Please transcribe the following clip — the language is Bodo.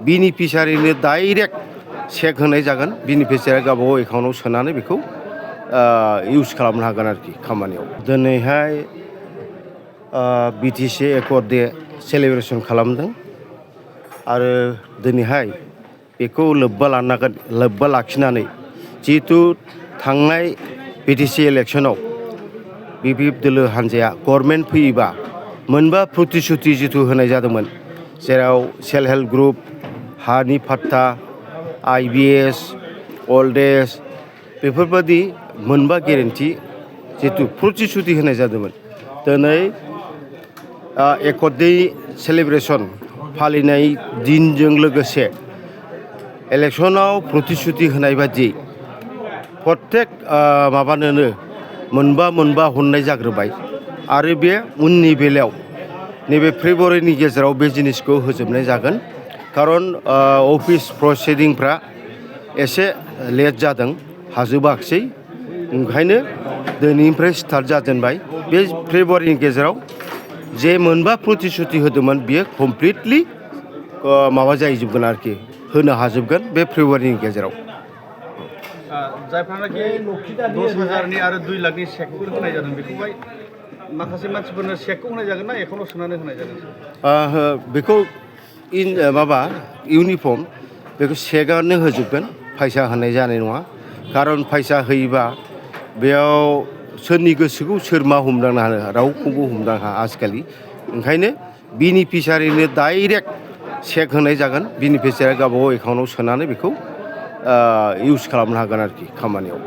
बेनिफिसियारिनो डाइरेक्ट चेक होनाय जागोन बेनिफिसियारि गावबागाव एकाउन्टआव सोनानै बेखौ इउज खालामनो हागोन आरोखि खामानियाव दिनैहाय बिटिसि एकर्ड डे सेलेब्रेसन खालामदों आरो दिनैहाय बेखौ लोब्बा लाखिनानै जिहेतु थांनाय बिटिसि इलेक्सनाव बिपिएफ दोलो हान्जाया गभर्नमेन्ट फैयोबा मोनबा प्रतिश्रुति जिथु होनाय जादोंमोन जेराव सेल्फ हेल्प ग्रुप हानि फाट्टा IBS अल्ड एज बेफोरबायदि मोनबा गेरेन्टि जिथु प्रतिश्रुति होनाय जादोंमोन दिनै एकर्ड डे सेलेब्रेसन फालिनाय दिनजों लोगोसे इलेक्सनाव प्रतिश्रुति होनाय बायदि प्रत्येक माबानोनो मोनबा हरनाय जाग्रोबाय आरो बे उननि बेलायाव नैबे फेब्रुवारिनि गेजेराव बे जिनिसखौ होजोबनाय जागोन खारन अफिस प्रसिडिंफ्रा एसे लेट जादों हाजोबाखिसै ओंखायनो दिनैनिफ्राय स्टार्ट जाजेनबाय बे फेब्रुवारिनि गेजेराव जे मोनबा प्रतिश्रुति होदोंमोन बियो कमप्लिटलि माबा जाहैजोबगोन आरोखि होनो हाजोबगोन बे फेब्रुवारिनि गेजेराव जायफ्रानाखि 10,000नि आरो 2 लाखनि चेकफोर होनाय जादों बेखौहाय माखासे मानसिफोरनो चेकखौ होनाय जागोन ना एकाउन्टआव सोनानै होनाय जागोन बेखौ माबा इउनिफर्म बेखौ चेकआनो होजोबगोन फैसा होनाय जानाय नङा खारन फैसा होयोबा बेयाव सोरनि गोसोखौ सोर मा हमदांनो हानो रावखौबो हमदांनो हाया आजिखालि ओंखायनो बेनिफिसियारिनो डाइरेक्ट चेक होनाय जागोन बेनिफिसियारि गावबागाव एकाउन्टआव सोनानै बेखौ इउज खालामनो हागोन आरोखि खामानियाव